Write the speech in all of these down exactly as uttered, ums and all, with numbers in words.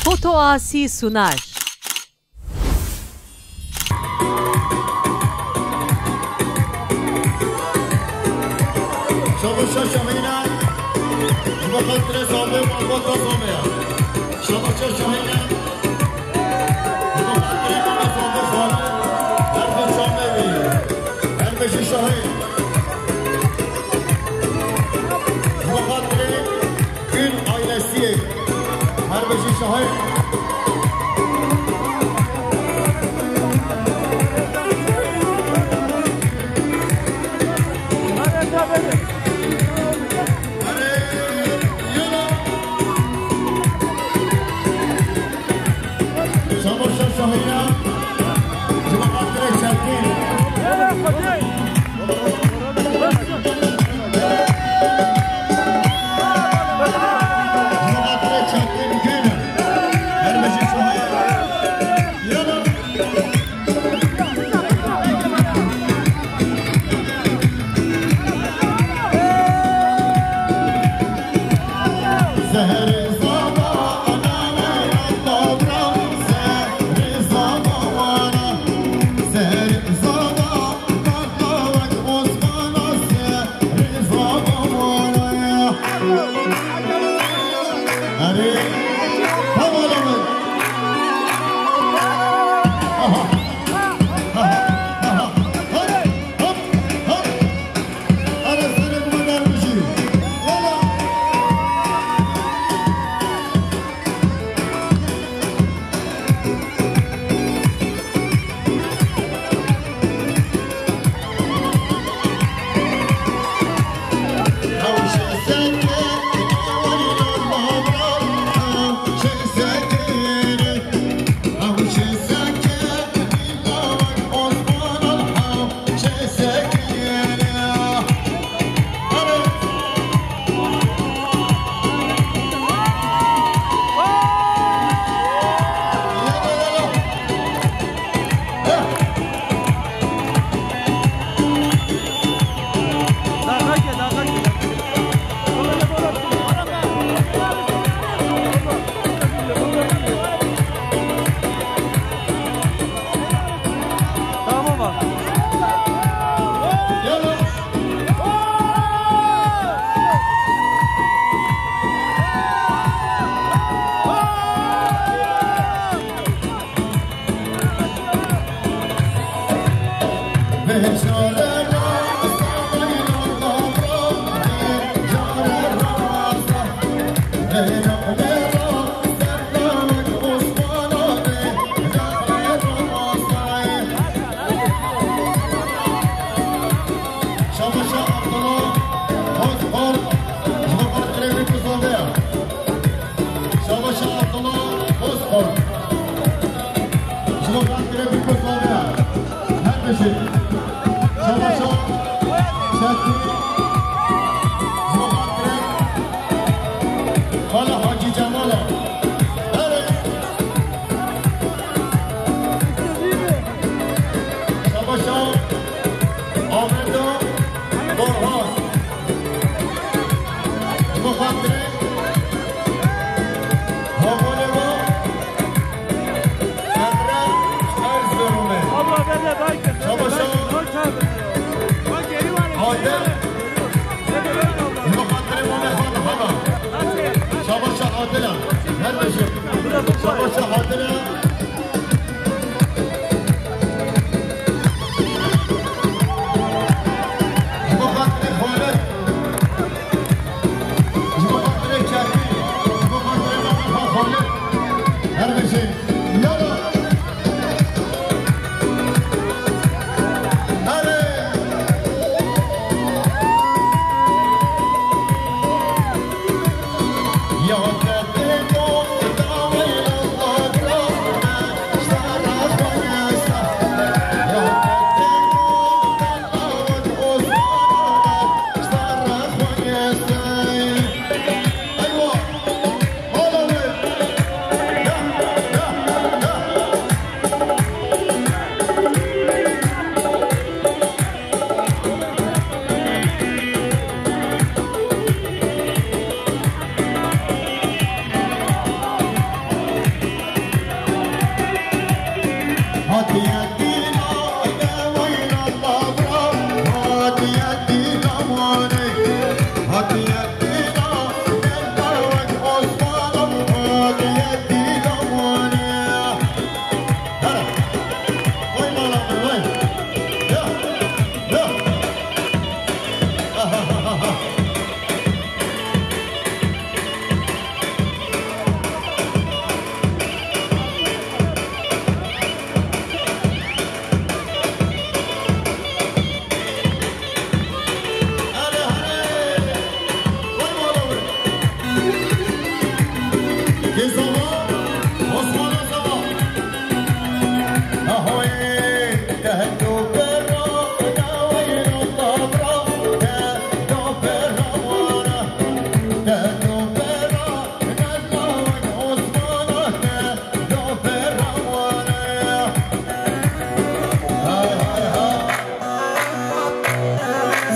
Foto Asi sunar. Şabaşa Şahîne, ji bo xatirê Zambê malbata Zambê ye. Şabaşa Şahîne, ji bo xatirê mala Zambê Xalid, her du çavê wî. Her bijî Şahîn. Ji bo xatirê Gül ailesiyê. Her bijî Şahîn. Şabaşa Şahîne, ji bo xatirê Çetin. Ji bo xatirê Çetin Gül. Her bijî Şahîne. Yala. Tamam abi. Şabaşa Abdullah Bozkurt, ji bo xatirê wî ku zande ye. Şabaşa Abdullah Bozkurt, ji bo xatirê wî ku zande ye. Her bijî. Şabaşa Şevkî, ji bo xatirê Xala Hacî Cemala. Erê. Şabaşa Ameda Orhan. Bi xatirê Havalê we Emre Erzurumê. Şabaşa Adil. Bi xatirê Mame Xan Hana. Şabaşa Adil e. Her bijî. Şabaşa Adil e. Ji bo xatirê Xalid. Ji bo xatirê Çerkî. Ji bo xatirê Mame Xan Xalid. Her bijî. Yala. Erê.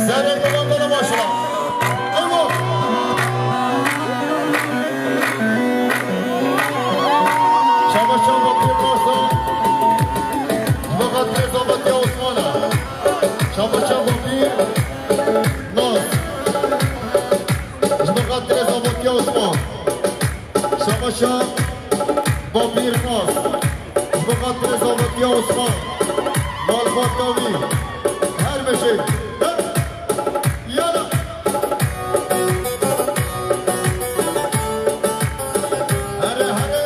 Serê Gulan bere başla. Eyvah! Şabaş şabaş bir masa. Fakat bir zahmet ya Osman'a. Şabaş şabaş bir nas. Ji bo xatirê zavetiya Osman. Şabaşa Babîr Nas. Ji bo xatirê zavetiya Osman. Malbata wî. Her bijî. Yala. Here, here.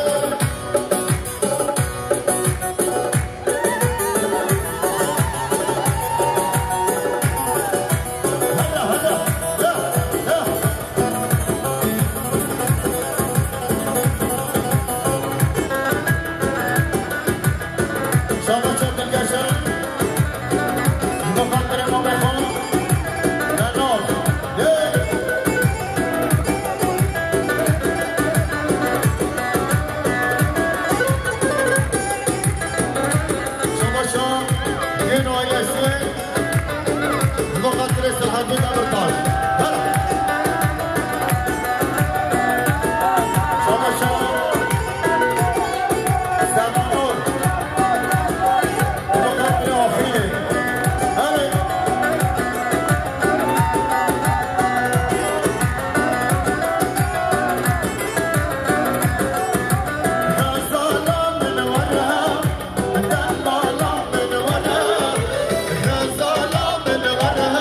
Şabaşa, yên ailesê, bi xatirê Selahattin Demirtaş. Hela. Şabaşa, Semanur, bi xatirê Afînê. Hela. Xezala min were. Delala min were, xezala min were,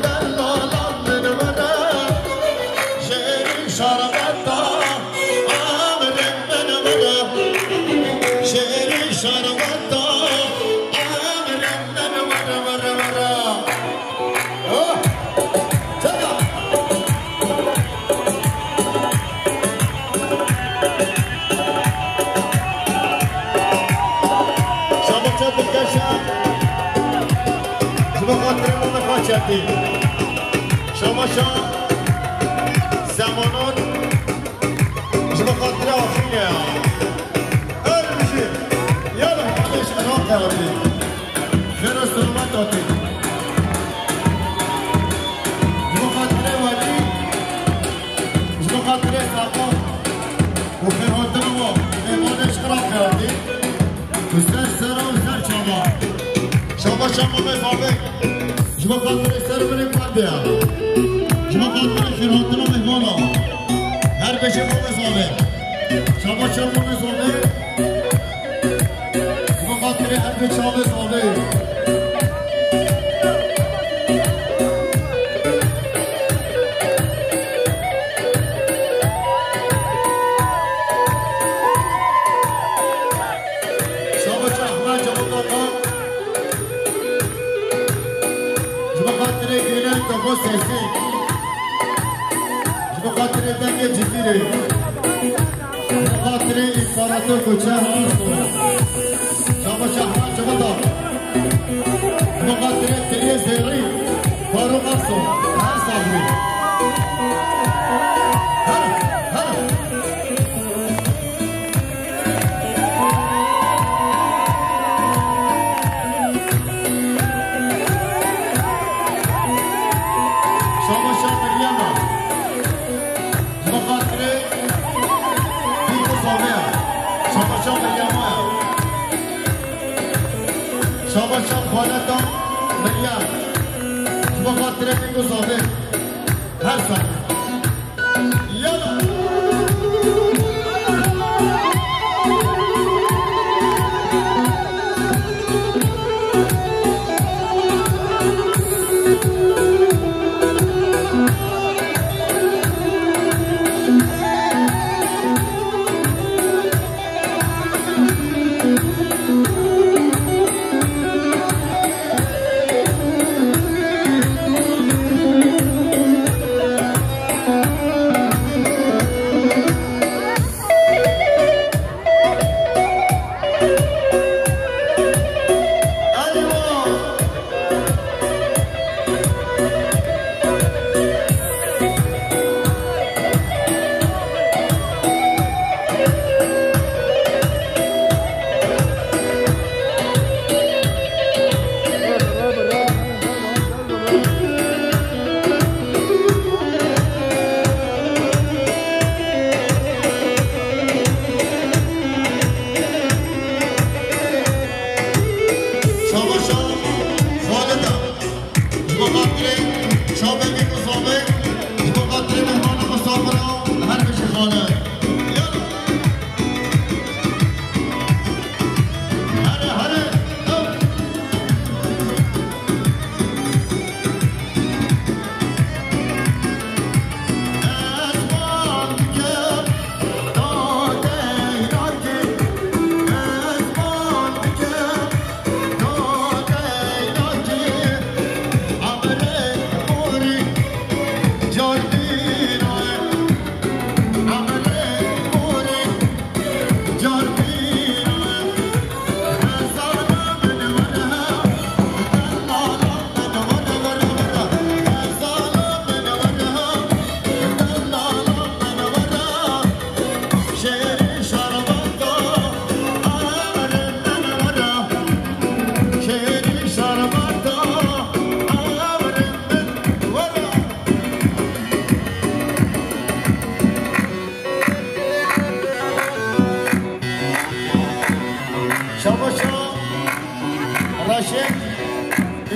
delala min were. Şêrî şerbeta emrê min were, şêrî şerbeta emrê min were, were, were. Oh! Çeka! Şabaşa dilkeşa. Ji bo xatirê mame xwe çekî. Şabaşa Semanon. Ji bo xatirê Afînê ya. Her bijî. Ya Rehmanê ji min xelatî. Xêr û selamet hatî. Ji bo xatirê welî, ji bo xatirê saxo û xêrhatina we, mêvanê ji xwe re xelatî. Û ser sera û ser çava. Şabaşa mame zave. Ji bo xatirê ser binê pandeya. Ji bo xatirê xêrhatina mêvana. Her bijî mame zave. Şabaşa mame zave. Bi xatirê her du çavê zave. Şabaş Ehmed Cemal Ağa. Ji bo xatirê gêlên Toxo Sesî. Ji bo xatirê dengê Cizîrê. Bi xatirê împarator Koçer Arso. Şabaş Ehmed Civata. Bi xatirê Tiriyê Zêrî Farûq Arso. Her sax bî. Her, her. Şabaşa Meryema. Ji bo xatirê Pîr û Zave ya. Şabaşa Meryema ya. Şabaşa Xaleta Meryem. Ji bo xatirê Pîr û Zave. Her sal. Yala.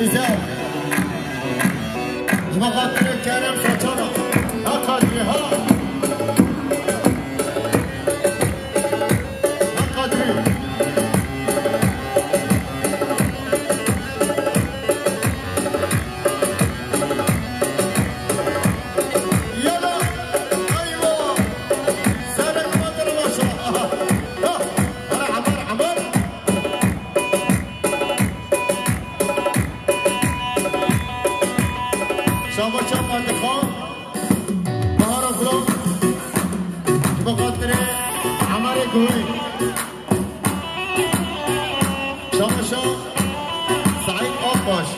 Îzel. Ji bo xatirê Kerem Saçan. Ha Kadrî, ha. Ha Kadrî. Yala, eywa. Serek Batir Başa. Aha. Ha. Hara Emar, Emar. Şabaşa Fatixan, Bahar Aslan, ji bo xatirê Emarê Guhê. Şabaşa Saîd Akbaş,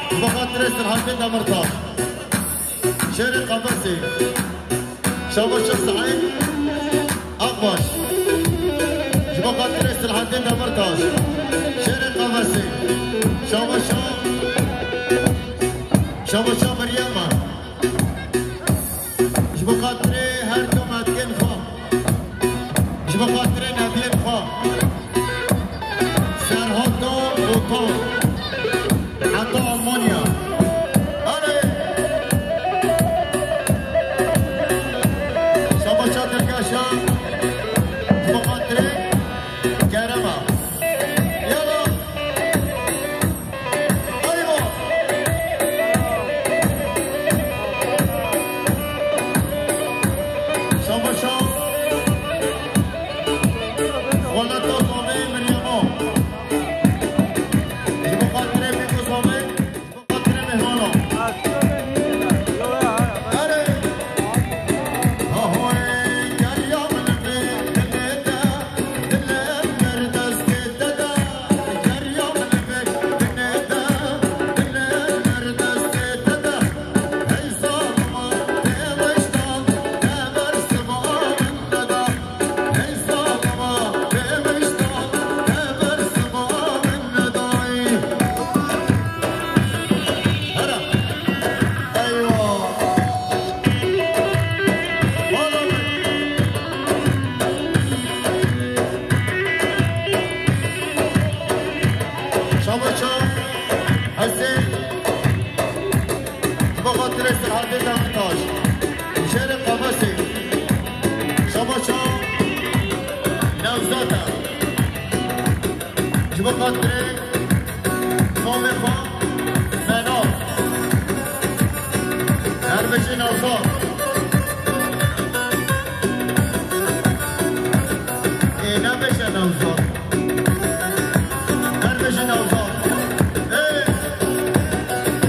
ji bo xatirê Sirhatê Demirtaş. Şêrê Qefesê. Şabaşa Saîd Akbaş. Ji bo xatirê Sirhatê Demirtaş. Şêrê Qefesê. Şabaşa, Şabaşa Meryema. Ji bo xatirê her du metkên xwe. Ji bo xatirê neviyên xwe. Serhat Otan. Heta Almanya. Hadi. Şabaşa Dirgaşa. Ji bo xatirê Kerema. Yala. Haydi. Şabaşa. Xweleta Zomê Miryemo. Ji bo xatirê Bîko Zomê, ji bo xatirê mehmano. Erê. Ahoy, geriya min bi dilê te, dilê min destê te de. Geriya min bi dilê te, dilê min destê te de. Hey zalima, tê miştan, te bersiva min neda. Şabaşa Hesê. Ji bo xatirê Serhatê Demirtaş, Şêrê Qefesê, Şabaşa Nevzat e. Ji bo xatirê komê xwe Zeynal. Her bijî Nevzat. Ê, nebêje Nevzat. Her bijî Nevzat. Ê,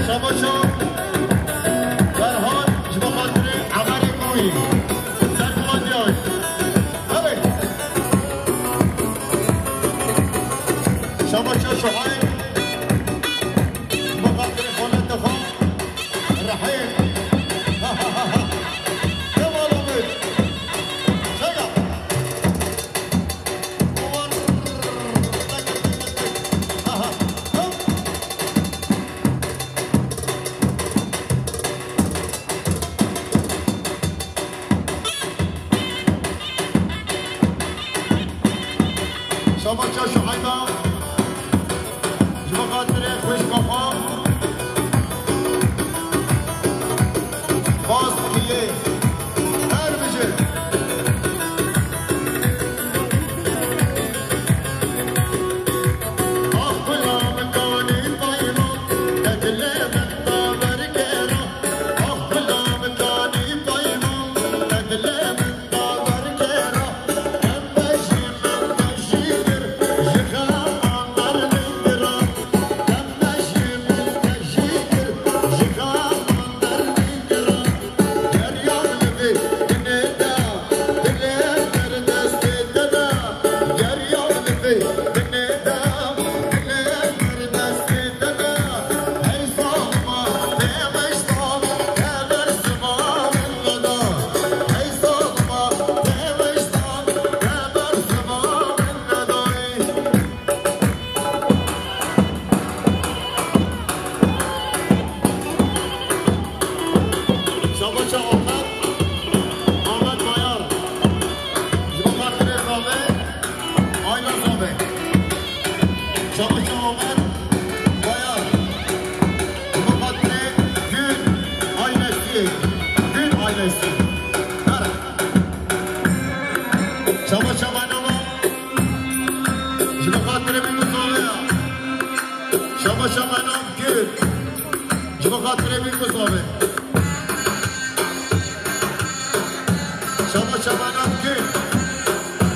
Şabaşa Ferhat ji bo xatirê Emerê Kowî. Ser bi wan diyar. Hadi. Şabaşa Şuhayb. Ji bo xatirê xoneta xwe. Rehîm. Devam et. Şaka. Şabaşa Şuhayba, ji bo xatirê xwişka xwe, Bas Kiyê, her bijî. Ax, kula min kanî payma, te dilê min bawer kera. Ax, kula min kanî payma, te dilê min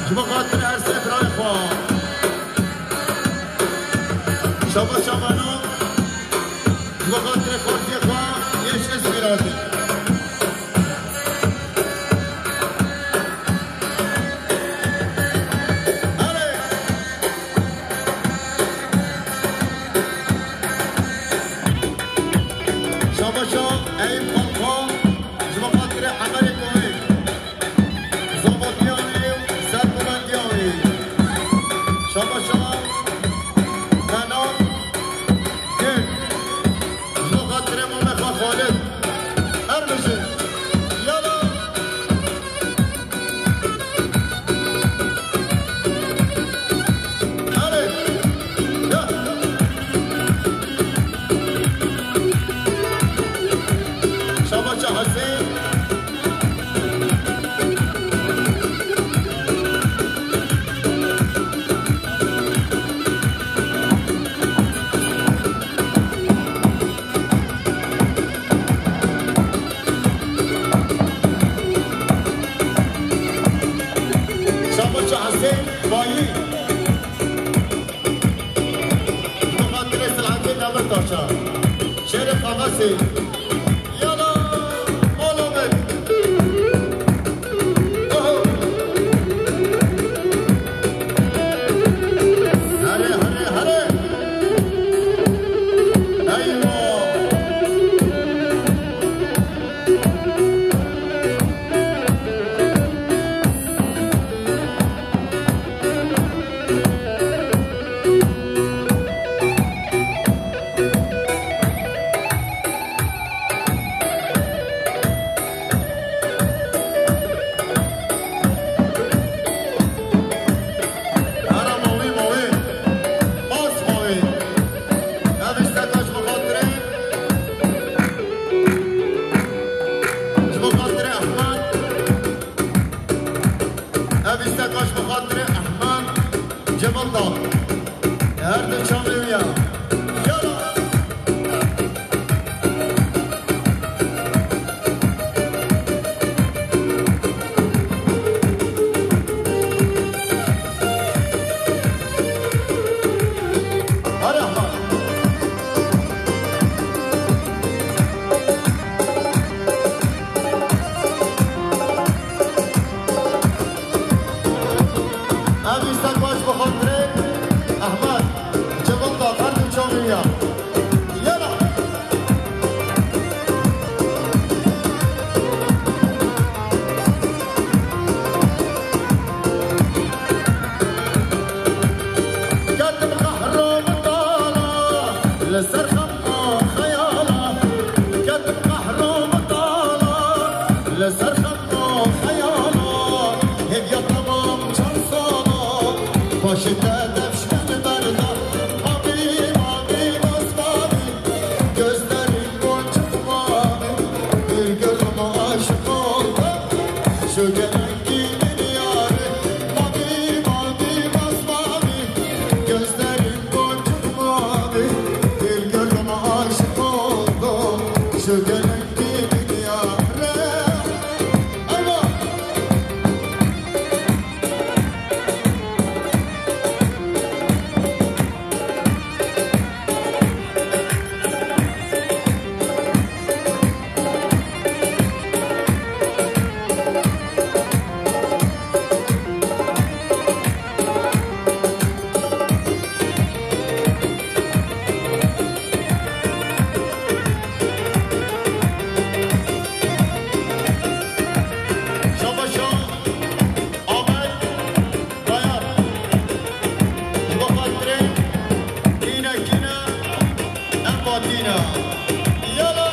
Ji bo xatirê her sê birayê xwe. Şaba şabana. Ji bo xatirê xortiyê xwe yê ji Îzmîr hatin. Erê! Şaba şa Eyüp Kalkan. Ji bo xatirê Emerê Kovê. Zamantiya wî û serbulendiya wî. Şaba şaba. Mena. Gel. Ji bo xatirê mamê xwe Xalid. Her bijî. Yala. Erê. Ya. Şaba şa Hesên. Şaba şa Hesên Bayî. Bi xatirê Selahattin Demirtaşa. Şêrê Qafasê. Yala, oğlum. Oho. Hare, hare, hare. Eyvah. Ara mawî, mawî. Pas mawî. Ev îsteka ji bo xatirê. Ji bo xatirê Ehmed. Ev îsteka ji bo xatirê Ehmed Cemal da. Her du çavê wî ya. Yala. Hadi Ehmed. Ev îsteka ji bo xatirê Ehmed, Cemal da, her du çavê ya. Yala. Ketim qehra mitala, li ser xema xeyala. Ketim qehra mitala, li ser xema xeyala. Hêviya temam çar sala, paşê te devşmen berda. Mavî, mavî, masmavî, gözlerin boncuk mavî. Bir gözüme aşık oldum, şu gelen kimin yarı? Mavi, mavi, masmavi, gözlerin boncuk mavi. Bir gözüme aşık oldum, şu gelen kimin yarı? Ama Şabaşa Ahmet Dayar. Ji bo xatirê kîne kîne em batîne. Yala.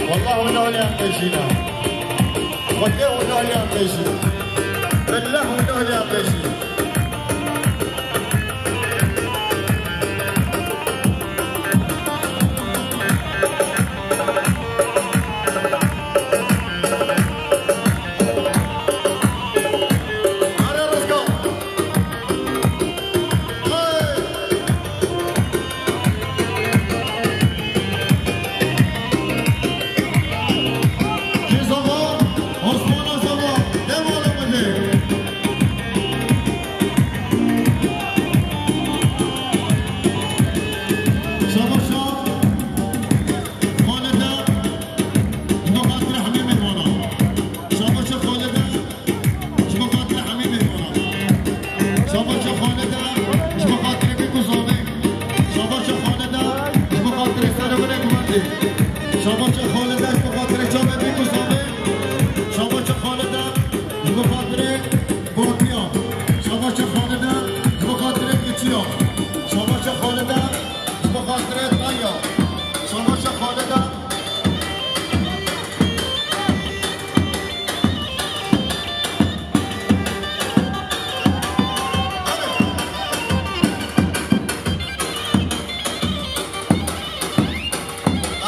Wallah hûn holê em bêjîne. Xwedê hûn holê em bêjîne. Billah hûn holê em bêjîne. Are rizgar. Şabaşa Xalide, ji bo xatirê Bîk û Zavê. Şabaşa Xalide, ji bo xatirê Serê Winê Gumendê. Şabaşa Xalide, ji bo xatirê çavê Bîk û Zavê. Şabaşa Xalide, ji bo xatirê Batiya. Şabaşa Xalide, ji bo xatirê Keçiya. Şabaşa Xalide, ji bo xatirê Tanya. Şabaşa Xalide.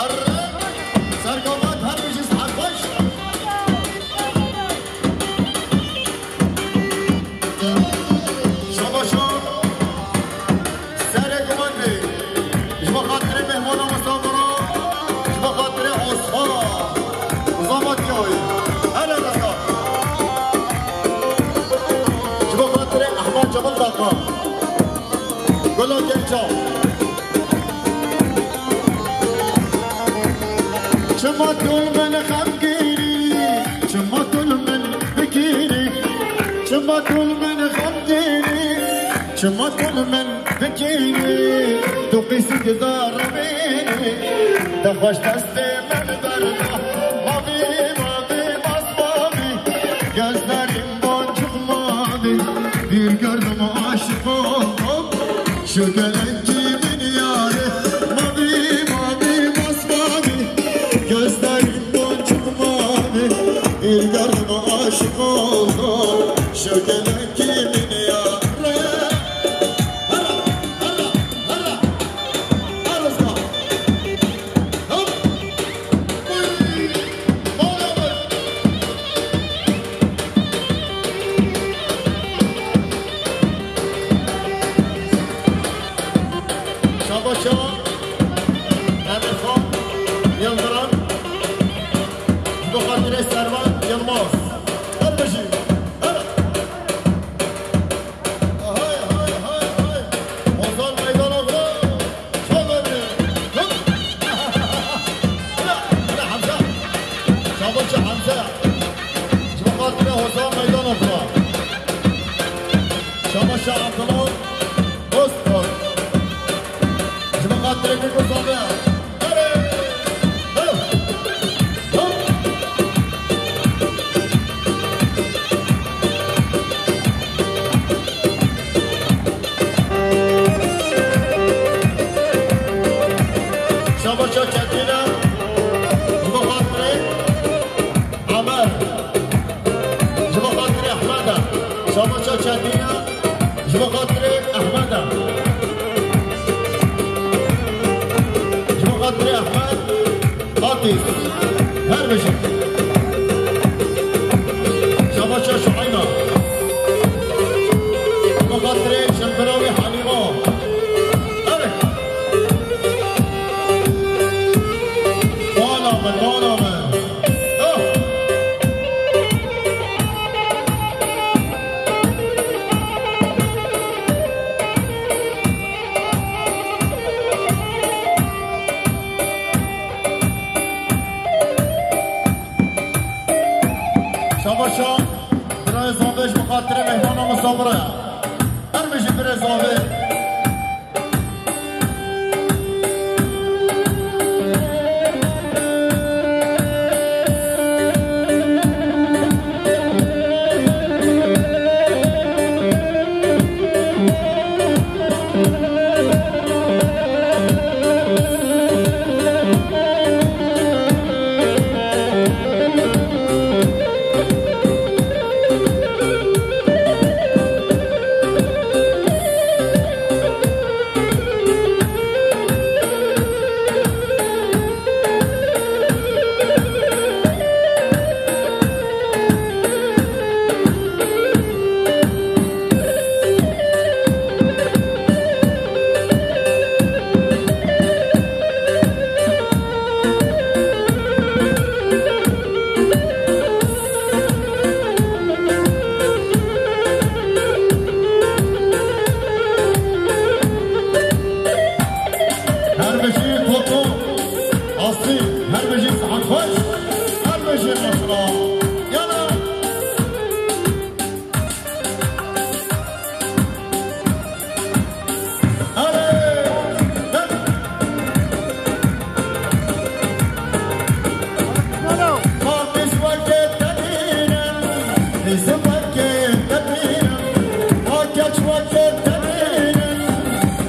Erre, sergomat her bijî saet xweş. Şabaşo. Serê Gumendê, ji bo xatirê mehmana misafira, ji bo xatirê Osman Zamatiyayê. Hele rizgar. Ji bo xatirê Ehmed Cemal Daka. Gula Genca. Çima tu li min xemgînî, çima tu li min fikirî, çima tu li min xemgînî, çima tu li min fikirî, tu qîsî dizara bînî, te xweş destê min berda, mavî, mavî, masmavî, gözlerim boncuk mavî, bir gördüm aşık oldum. Şu gelen kimin yarı? Mavi, mavi, masmavi. Gözlerin boncuk mavi. Bir gördüm aşık oldum. Şu gelen kimin yarı? Hara, hara, hara. Arızda. Hop. Uy. Olamaz. Şabaşa Emirxan Yildirim, ji bo xatirê Servan Yilmaz. Her bijî. Her. Hay, hay, hay, hay. Hozan meydana bira. Çaverê. Hop. Hele, hele Hemze. Şabaşa Hemze. Ji bo xatirê Hozan meydana bira. Şabaşa Abdullah Bozkurt. Ji bo xatirê Bîk û Zavê. Erê! Ho! Ho! Şabaşa Çetîn e. Ji bo xatirê Amer. Ji bo xatirê Ehmed e. Şabaşa Çetîn e. Ji bo xatirê Ehmed e. Ji bo xatirê Ehmed. Fatih. Her bijî. Şabaşa Şuayna. Ji bo xatirê Şembira wî Halîma. Evet. Bala min, bala min. Ah! Şabaşa, birayê Zavê ji bo xatirê mehmana misafira. Her bijî birê Zavê.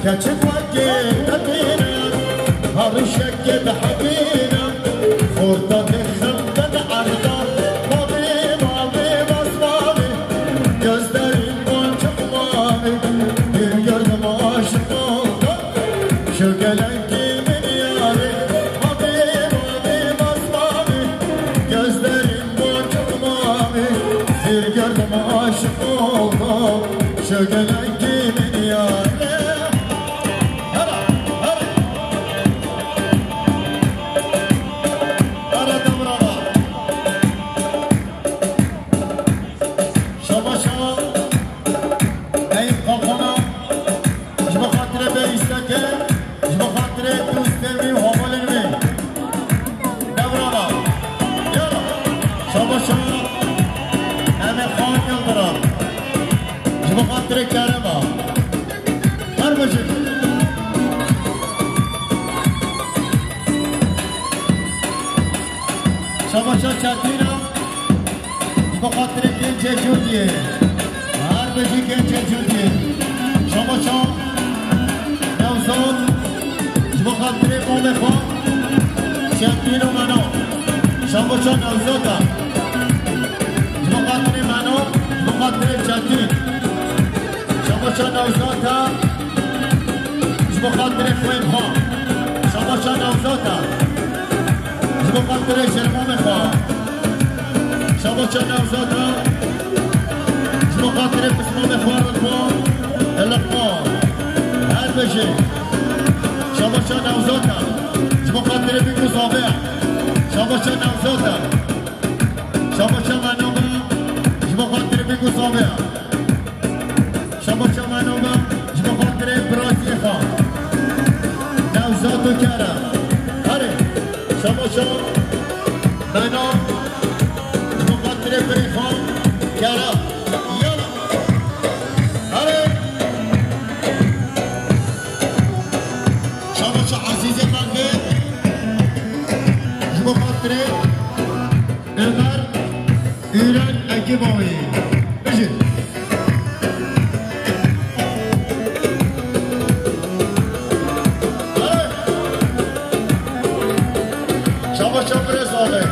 Keçik wekî te bîne, herişekê dihebîne, xorta dixin te di erda. Mavî, mavî, masmavî, gözlerin boncuk mavî, bir gördüm aşık oldum, şu gelen kimin yari? Mavî, mavî, masmavî, gözlerin boncuk mavî, bir gördüm aşık oldum, şu gelen kimin yari? Hera, hera. Hera, devrana. Şabaşa. Eyüp Kapana. Ji bo xatirê bê îsteke. Ji bo xatirê dostên wî û hevalên wî. Devrana. Yala. Şabaşa. Em ê Xan Yildirim. Ji bo xatirê Kerema. Her bijî. Şabaşa Çetîna. Ji bo xatirê gencê Cûdiyê. Her bijî gencê Cûdiyê. Şabaşa Newzat. Ji bo xatirê komê xwe. Çetîn û Meno. Şabaşa Newzat e. Ji bo xatirê Meno. Ji bo xatirê Çetîn. Şabaşa Newzat e. Ji bo xatirê xwên xwe. Şabaşa Newzat e. Ji bo xatirê şermamê xwe. Şabaşa Newzat e. Ji bo xatirê pismamê xwe Rilwan. Rilwan. Her bijî. Şabaşa Newzat e. Ji bo xatirê bîk û zavê. Şabaşa Newzat e. Şabaşa Meno be. Ji bo xatirê bîk û zavê. Şabaşa Meno be, ji bo xatirê birasî xwe. Newzat û Kerem. Herê. Şabaşa Meno, ji bo xatirê birê xwe. Kerem. Yala. Herê. Şabaşa Ezîzê Melvê, ji bo xatirê Ömer Ürel Ekîbawî. Bijî. Şabaşa birêz Oxê.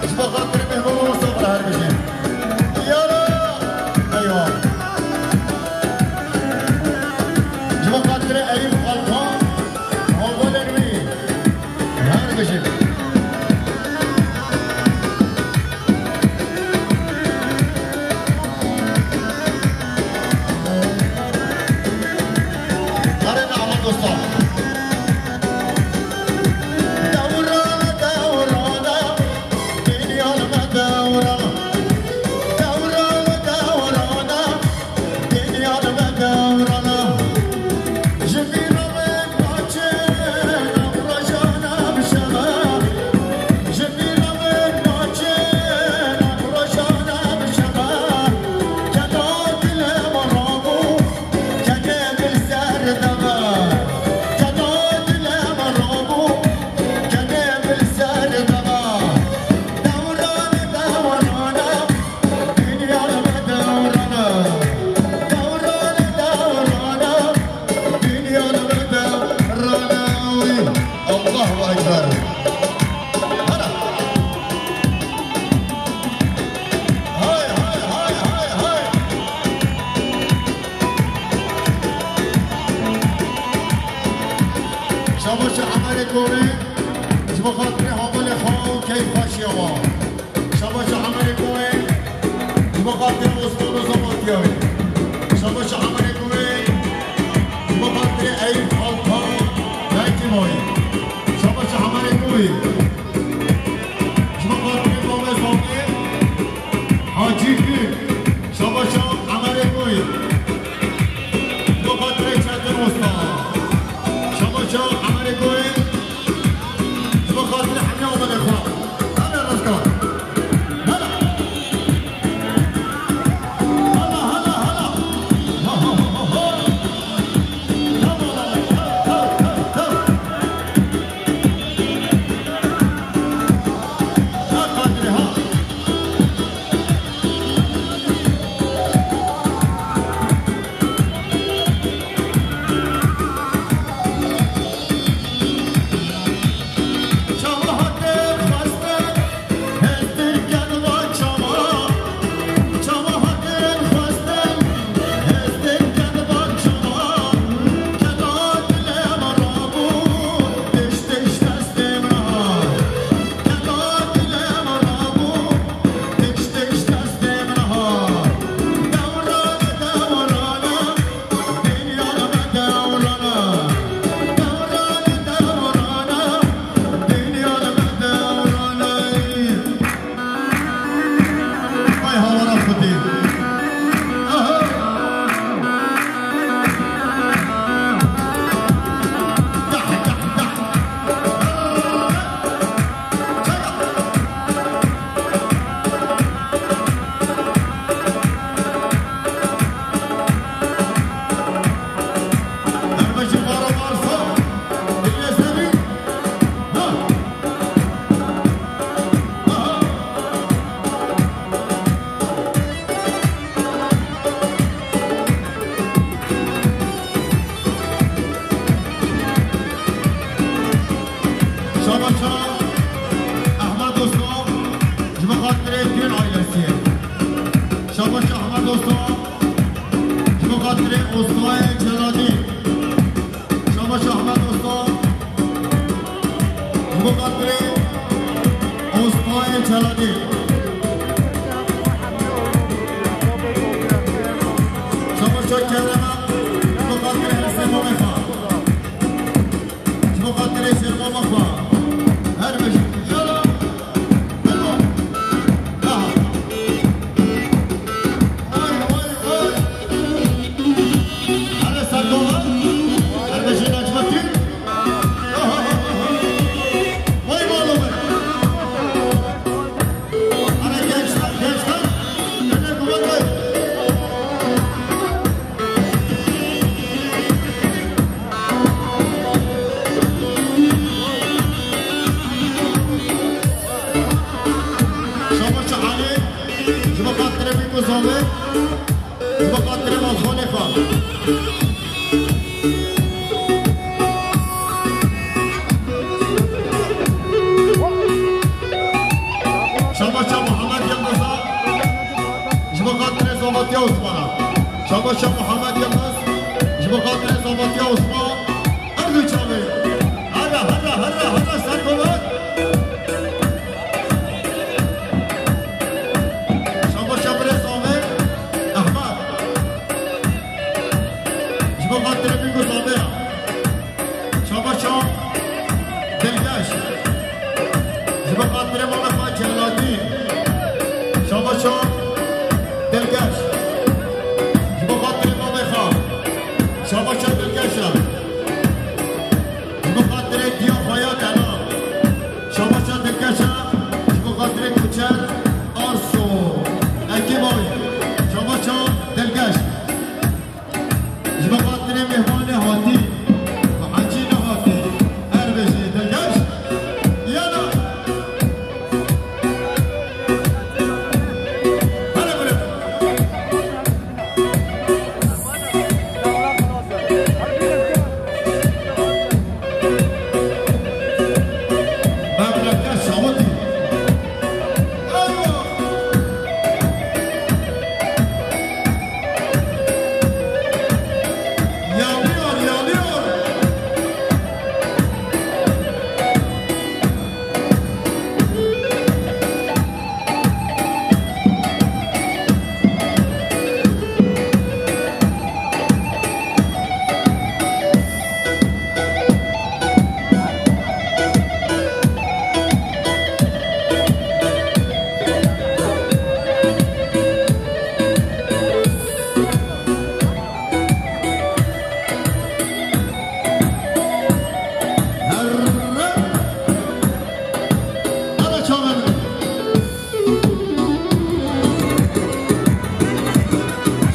Ji bo xatirê mehman û misafir her bijî. Yala! Eywa! Ji bo xatirê Eyûb Alkan, hevalên wî. Her bijî. Arena ama dostlar. Devrana, devrana, dünyanın devrana. Devrana, devrana, Dinyar ve devrana, ji bîra min naçin, rojana bi şeva. Ji bîra min naçin, rojana bi şeva. Kena dilê min rabû, kenê min ser deva. Kena dilê min rabû, kenê min ser deva. Devrana, devrana, Dinya ve devrana, devrana, devrana, dinya ve devrana. Allahu Ekber. Hara. Hay, hay, hay, hay, hay. Şabaşa Emerê Gorê, ji bo xatirê hevalê xwe û keyfxweşiya wan. Şabaşa Emerê Gorê, ji bo xatirê Osman û Zomatiya wê. Şabaşa Emerê Gorê, ji bo xatirê Eyüp Altan, Bekî Moyî. Şabaşa Emerê Gorê, ji bo xatirê Bavê Zomê, Hacî Gül. Şabaşa Emerê Gorê, ji bo xatirê Çetin Usta. Şabaşa Emerê Gorê, ji bo xatirê hemiya omelê xwe. Hemî rast kat. Hela. Hela, hela, hela. Ji bo xatirê Ostayê Celadî. Şabaş Ahmet Osta. Ji bo xatirê Ostayê Celadî. Şabaş Kerema. Ji bo xatirê Hesê Mamê Xan. Ji bo xatirê Şêrgo Mexwa. Her bijî. Yala. Yala. Aha. Oy, oy, oy. Hele Sergo. Her bijî Necmettin. Aha. Vay balo be. Hele gençler, gençler. Hele kuwwet. Şabaş Elî, ji bo xatirê Bîk û Zomê, ji bo xatirê Malxanê xwe. Şabaş Muhammed Yildiza, ji bo xatirê Zomatiya Osmana. Şabaş Muhammed Yildiz, ji bo xatirê Zomatiya Osman. Erdu çavê. Hara, hara, hara, hara, ser kovan. Şabaş birê Zomê, Ehmed. Ji bo xatirê Bîk û Zomê ya. Şabaşa Dilgeş. Ji bo xatirê Mamê Xan Celadî. Şabaşa Dilgeş. Ji bo xatirê Mamê Xan. Şabaşa Dilgeş e. Ji bo xatirê diya xwe ya delal. Şabaşa Dilgeş e. Ji bo xatirê Koçer Arso. Ekîba wê. Şabaşa Dilgeş. Ji bo xatirê mêhmanê hatî, hecî nehatî, her bijî dilgeş, yana. Hele bire. Memleket şawitî. Eywa! Yanıyor, yanıyor.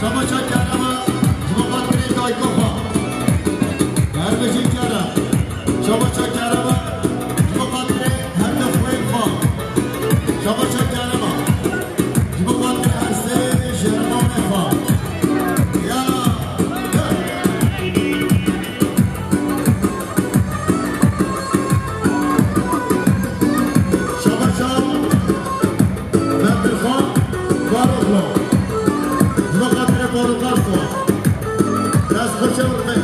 Şabaşa Kerema, ji bo xatirê dayika xwe. Her bijî Kerem. Şabaşa Kerema, ji bo xatirê her du xwên xwe. Şabaşa Kerema, ji bo xatirê her sê jêrevanê xwe. Ya, ya. Şabaşa Bedirxan Baroklo. Ji bo xatirê Barokar xwe. Dest xweş e, rixê.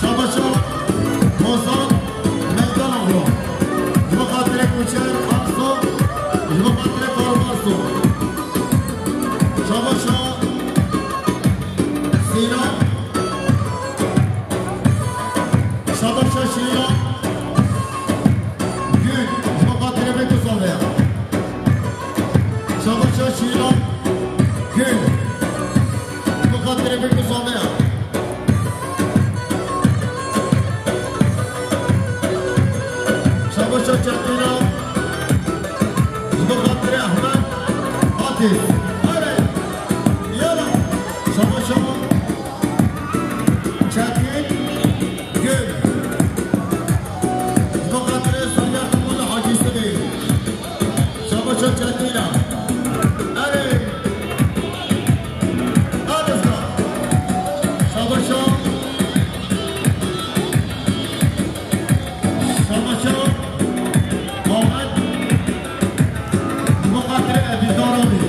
Şabaşa Hozan Meydanoglu. Ji bo xatirê Kuçer Arso. Ji bo xatirê Barokar xwe. Şabaşa Sinan. Şabaşa Şîlan Gül, ji bo xatirê Bêk û Zomê ya. Şabaşa Şîlan Gül, ji bo xatirê Bêk û Zomê ya. Şabaşa Çetîna, ji bo xatirê Ehmed Atif. Erê, yala, şabaşa. Çetin Gül. Ji bo xatirê Surya Qimûl Hacî Sibê. Şabaşa Çetin e. Erê. Adizga. Şabaşa. Şabaşa. Ahmet. Ji bo xatirê Ebî Daranî.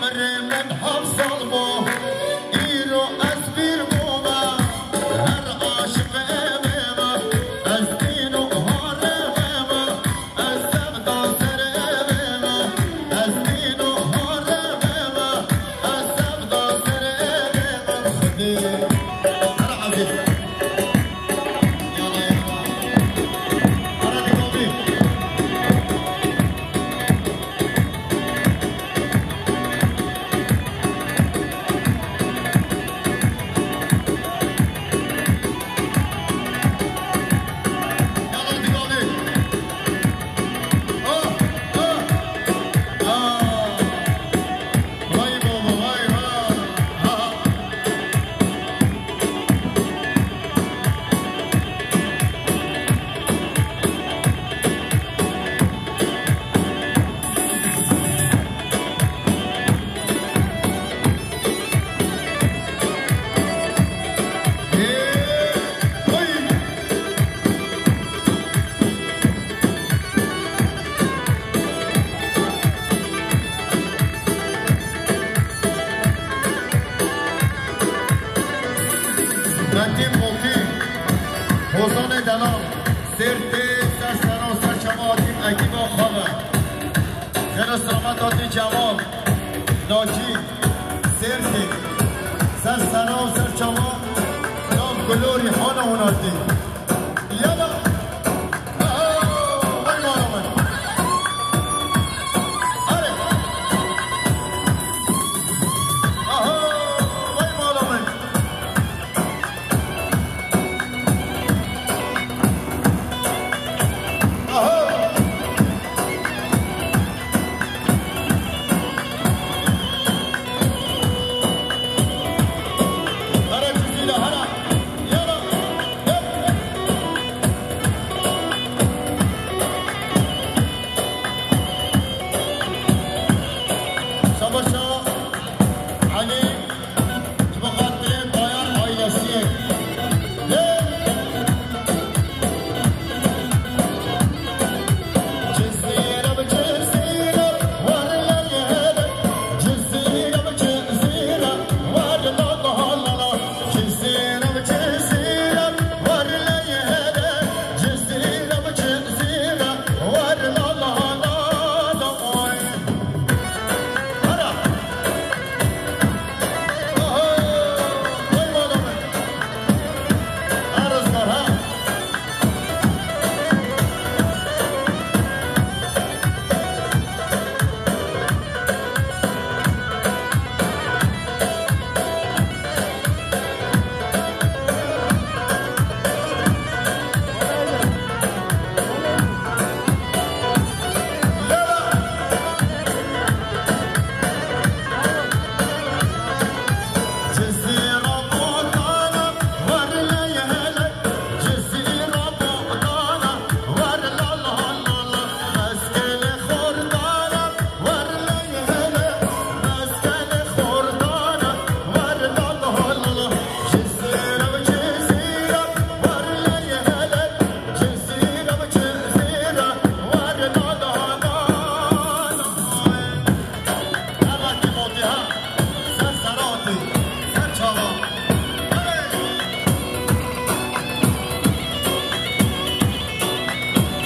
Birê min heft sal bû, îro ez pîr bûme, her aşiq ê bême, ez dîn û harê bême, ez sevda serê bême, ez dîn û harê bême, ez sevda serê bême. Xwedê, her ezîz. Xetîm Motî, Hozanê Delal, Sêrtê, ser seran ser çavan Hatîm, ekîba xwe ve. Xêr û selamet Hatîm Cemal, Nacî, Sêrtê, ser seran ser çavan, nav Gulorî, hana hûn hatî. Yala. Aho, vay mala min. Are. Aho, vay mala min. Aho. Hara Cizîra, hara. Yala. Hep. Şabaşa Elî, ji bo xatirê Bayar ailesiyê. Lê Cizîra bi Cizîra, war lê hele. Cizîra bi Cizîra, war la la la la. Cizîra bi Cizîra, war lê hele. Cizîra bi Cizîra, war la la la la. Oy. Hara. Oho. Oy, mala min. Ha, rizgar, ha.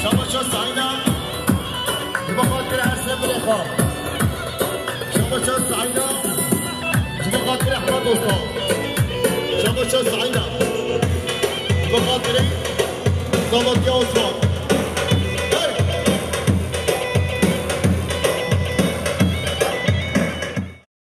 Şabaşa Saîda, ji bo xatirê her sê birê xwe. Şabaşa Saîda, ji bo xatirê hema dostan. Şabaşa Saîda, ji bo xatirê Zavatiya Osman.